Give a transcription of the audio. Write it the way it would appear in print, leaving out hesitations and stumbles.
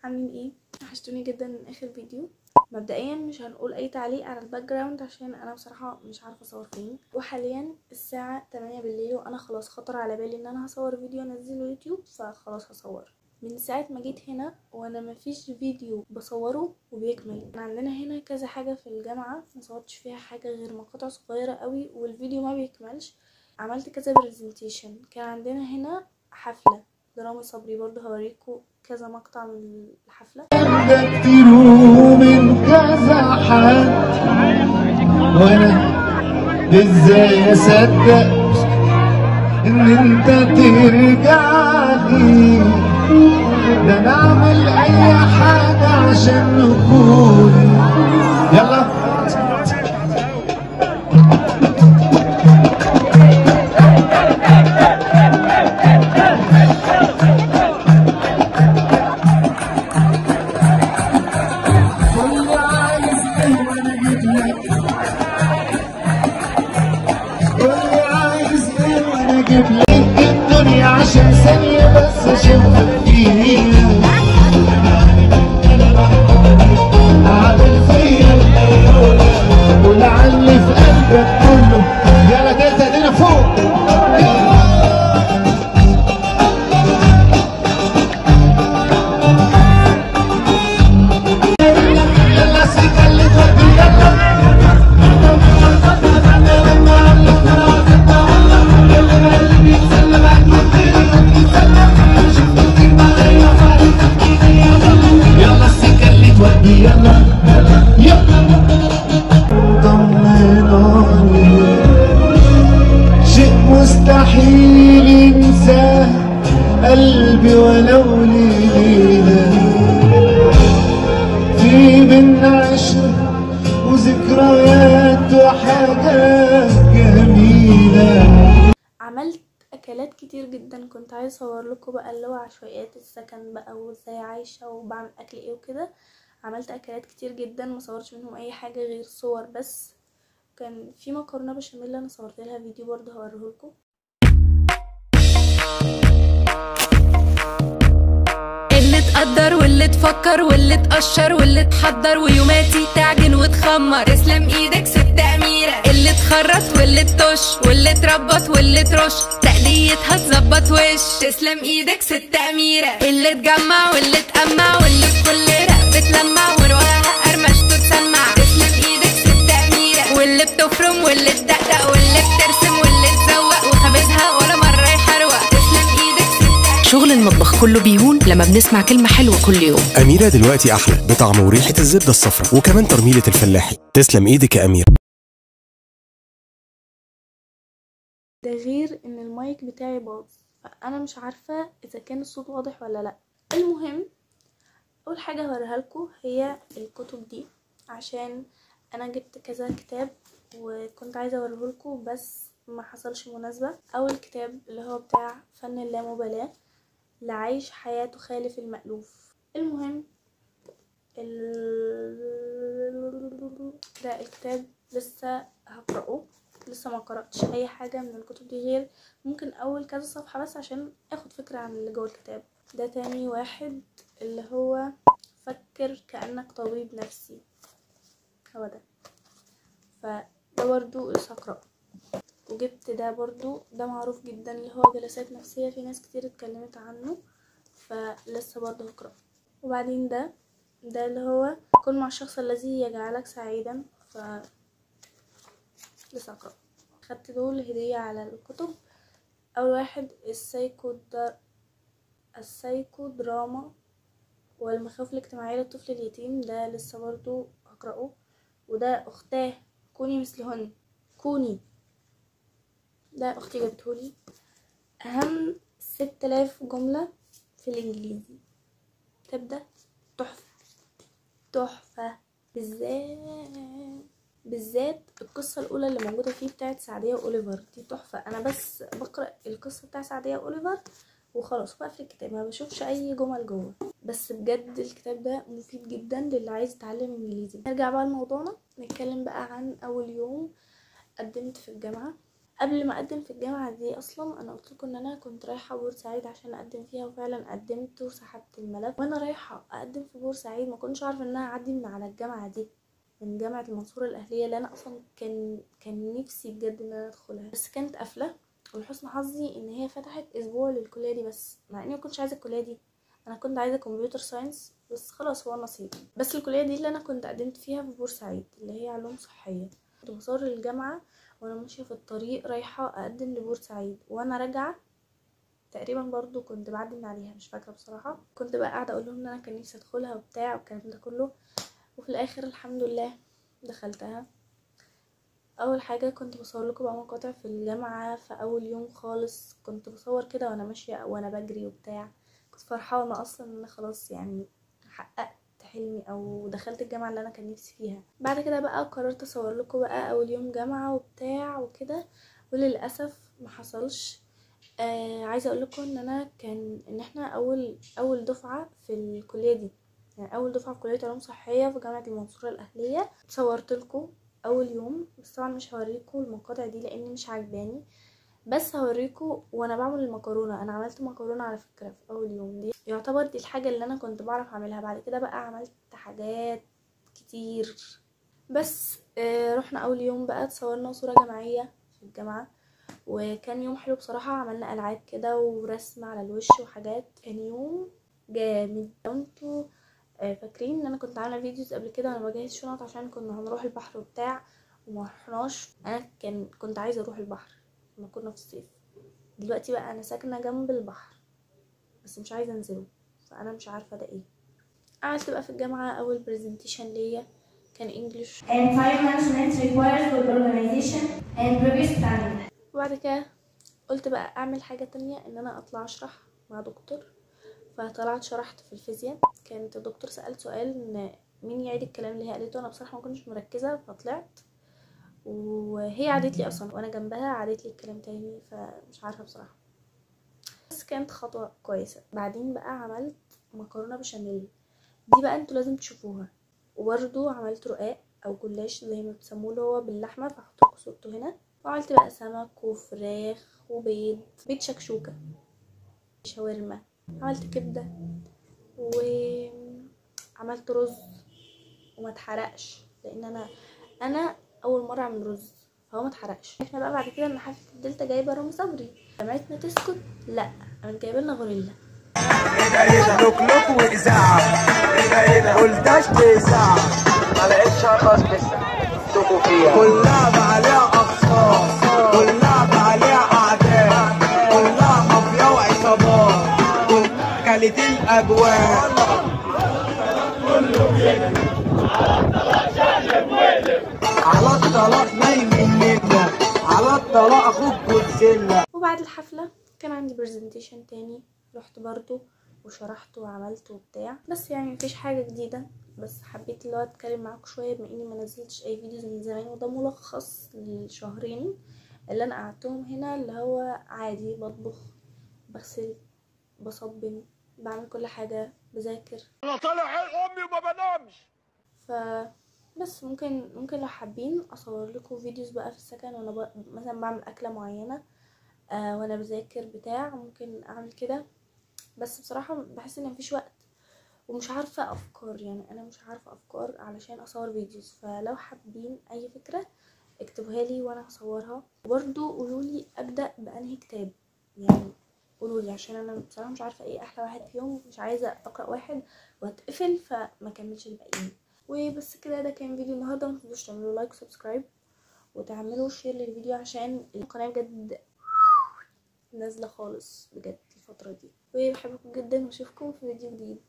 عاملين ايه؟ وحشتوني جدا من اخر فيديو. مبدئيا مش هنقول اي تعليق على ال background عشان انا بصراحة مش عارفه اصور فين، وحاليا الساعة 8 بالليل وانا خلاص خطر على بالي ان انا هصور فيديو انزله يوتيوب، فخلاص هصور. من ساعة ما جيت هنا وانا مفيش فيديو بصورة وبيكمل. عندنا هنا كذا حاجة في الجامعة ما صورتش فيها حاجة غير مقاطع صغيرة قوي والفيديو ما بيكملش. عملت كذا presentation. كان عندنا هنا حفلة لرامي صبري، برضه هوريكم كذا مقطع من الحفلة. كتير من كذا حد، وانا ازاي اصدق ان انت ترجع لي؟ ده انا اعمل اي حاجة عشان نكون. يلا الدنيا عشان ثانية بس اشوفك فيها، عامل فيا ولعل في قلبك كله. يلا تلتا ايدينا فوق. يلا سيكا اللي تودي، يلا شيء مستحيل انساه قلبي ولو ليلة، في بينا عشرة وذكريات وحاجات جميلة. عملت اكلات كتير جدا، كنت عايزه اصور لكم بقى اللي هو عشوائيات السكن بقى وازاي عايشه وبعمل اكل ايه وكده. عملت اكلات كتير جدا ما صورتش منهم اي حاجة غير صور بس. كان في مكرونه بشاميل انا صورت لها فيديو برضه هوريه لكم. اللي تقدر واللي تفكر واللي تقشر واللي تحضر ويوماتي تعجن وتخمر، تسلم ايدك ست اميره. اللي تخرط واللي تطش واللي تربط واللي ترش، تقليتها تظبط وش، تسلم ايدك ست اميره. اللي تجمع واللي تقمع واللي في كل رقبة تلمع ورواها قرمش تتسمع، تسلم ايدك ست اميره. واللي بتفرم واللي تدقدق واللي بترسم واللي تزوق وخبزها ولا مرة يحروق، تسلم ايدك ست. شغل المطبخ كله بيهون لما بنسمع كلمة حلوة كل يوم. أميرة دلوقتي أحلى بطعم وريحة الزبدة الصفراء وكمان ترميلة الفلاحي. تسلم إيدك يا أميرة. ده غير إن المايك بتاعي باظ، فأنا مش عارفة إذا كان الصوت واضح ولا لأ. المهم أول حاجة هوريها لكم هي الكتب دي، عشان أنا جبت كذا كتاب وكنت عايزة أوريهولكم بس ما حصلش مناسبة. أول كتاب اللي هو بتاع فن اللامبالاة لعيش حياة تخالف المألوف. المهم ده الكتاب لسه هقرأه، لسه ما قرأتش اي حاجة من الكتب دي غير ممكن اول كذا صفحة بس عشان اخد فكرة عن اللي جوه الكتاب. ده تاني واحد اللي هو فكر كأنك طبيب نفسي، هو ده، فده برضو لسه هقرأه. وجبت ده برضو، ده معروف جدا اللي هو جلسات نفسية، في ناس كتير اتكلمت عنه فلسه برضو هقرأه. وبعدين ده اللي هو كن مع الشخص الذي يجعلك سعيدا، ف لسه هقرأه. خدت دول هدية على الكتب. اول واحد السايكو دراما والمخاوف الاجتماعية للطفل اليتيم، ده لسه برضو هقرأه. وده اختاه كوني مثلهن، كوني، ده اختي جابتهولي. اهم 6000 جملة في الانجليزي. الكتاب ده تحفة تحفة، بالذات القصة الاولى اللي موجودة فيه بتاعت سعدية واوليفر، دي تحفة. انا بس بقرأ القصة بتاع سعدية واوليفر وخلاص بقفل الكتاب، ما بشوفش اي جمل جوه. بس بجد الكتاب ده مفيد جدا للي عايز يتعلم انجليزي. نرجع بقى لموضوعنا، نتكلم بقى عن اول يوم قدمت في الجامعة. قبل ما اقدم في الجامعة دي اصلا انا قلت لكم ان انا كنت رايحة بورسعيد عشان اقدم فيها، وفعلا قدمت وسحبت الملف. وانا رايحة اقدم في بورسعيد ما كنتش عارفه ان انا هعدي من على الجامعة دي، من جامعه المنصورة الاهلية اللي انا اصلا كان نفسي بجد ان انا ادخلها، بس كانت قافله. ولحسن حظي ان هي فتحت اسبوع للكليه دي بس، مع اني ما كنتش عايزه الكلية دي، انا كنت عايزه computer science، بس خلاص هو نصيب. بس الكلية دي اللي انا كنت قدمت فيها في بورسعيد اللي هي علوم صحية. كنت بصور الجامعة وانا ماشية في الطريق رايحة اقدم لبورسعيد، وانا راجعه تقريبا برضو كنت بعدي من عليها، مش فاكره بصراحة. كنت بقى قاعدة اقول لهم ان انا كان نفسي ادخلها وبتاع والكلام ده كله، وفي الاخر الحمد لله دخلتها. اول حاجة كنت بصور لكم بقى مقاطع في الجامعة في اول يوم خالص، كنت بصور كده وانا ماشية وانا بجري وبتاع. كنت فرحانة اصلا ان انا خلاص يعني حققت حلمي او دخلت الجامعة اللي انا كان نفسي فيها. بعد كده بقى قررت اصور لكم بقى اول يوم جامعه وبتاع وكده، وللاسف ما حصلش. عايزه اقول لكم ان انا كان ان احنا اول دفعه في الكلية دي، يعني اول دفعه في كليه علوم صحية في جامعه المنصورة الاهلية. صورت لكم اول يوم، بس طبعا مش هوريكم المقاطع دي لان مش عجباني، بس هوريكم وانا بعمل المكرونه. انا عملت مكرونه على فكرة في اول يوم، دي يعتبر دي الحاجة اللي انا كنت بعرف اعملها. بعد كده بقى عملت حاجات كتير. بس رحنا اول يوم بقى اتصورنا صوره جماعية في الجامعة، وكان يوم حلو بصراحة. عملنا العاب كده ورسم على الوش وحاجات، كان يوم جامد. انتوا فاكرين ان انا كنت عامله videos قبل كده وانا بجهز شنط عشان كنا هنروح البحر وبتاع وما رحناش. انا كنت عايزه اروح البحر لما كنا في الصيف. دلوقتي بقى انا ساكنة جنب البحر بس مش عايزه انزله، فانا مش عارفه ده ايه. قعدت بقى في الجامعة اول presentation ليا كان English and time management requires good organization and previous planning. وبعد كده قلت بقى اعمل حاجة تانية، ان انا اطلع اشرح مع دكتور. فطلعت شرحت في الفيزياء. كانت الدكتور سألت سؤال ان مين يعيد الكلام اللي هي قالته، انا بصراحة ما كنتش مركزه فطلعت، وهي عادت لي اصلا وانا جنبها عادت لي الكلام تاني، فمش عارفه بصراحة، بس كانت خطوة كويسة. بعدين بقى عملت مكرونه بشاميل، دي بقى انتوا لازم تشوفوها. وبرده عملت رقاق او جلاش زي ما بتسموه اللي هو باللحمه، فهحط لكم صورته هنا. وعملت بقى سمك وفراخ وبيض، بيض شكشوكه، شاورما، عملت كبده، وعملت رز وما اتحرقش لان انا اول مرة اعمل رز فهو ما اتحرقش. احنا بقى بعد كده ان حفلة الدلتا جايبه رامي صبري، جامعتنا تسكت؟ لا، قامت جايبه لنا غوريلا. لوك واذاعة قلتش تذاع، ما لقيتش خلاص لسه فيها كلها عليها اقساط، كلها عليها اعداء، كلها مافيا وعصابات، كلت الاجواء. على الطلاق نايم مننا، على الطلاق اخوك جودزيلا. وبعد الحفلة كان عندي presentation تاني، رحت برضو وشرحت وعملت وبتاع، بس يعني مفيش حاجة جديدة. بس حبيت اللي هو اتكلم معاكم شوية بما اني ما نزلتش اي videos من زمان، وده ملخص للشهرين اللي انا قعدتهم هنا، اللي هو عادي بطبخ، بغسل، بصبن، بعمل كل حاجة، بذاكر. انا طالع عين امي وما بنامش. ف بس ممكن لو حابين اصور لكم videos بقى في السكن وانا مثلا بعمل اكله معينة، وانا بذاكر بتاع، ممكن اعمل كده. بس بصراحة بحس ان مفيش وقت ومش عارفه افكار، يعني انا مش عارفه افكار علشان اصور videos. فلو حابين اي فكرة اكتبوها لي وانا هصورها. وبرده قولوا لي ابدا بانهي كتاب، يعني قولوا لي عشان انا بصراحة مش عارفه ايه احلى واحد فيهم، مش عايزه اقرا واحد واتقفل فما كملش الباقيين. وبس كده، ده كان فيديو النهارده. ما تنسوش تعملوا like و subscribe وتعملوا share للفيديو عشان القناة بجد نازله خالص بجد الفترة دي. وبحبكم جدا واشوفكم في فيديو جديد.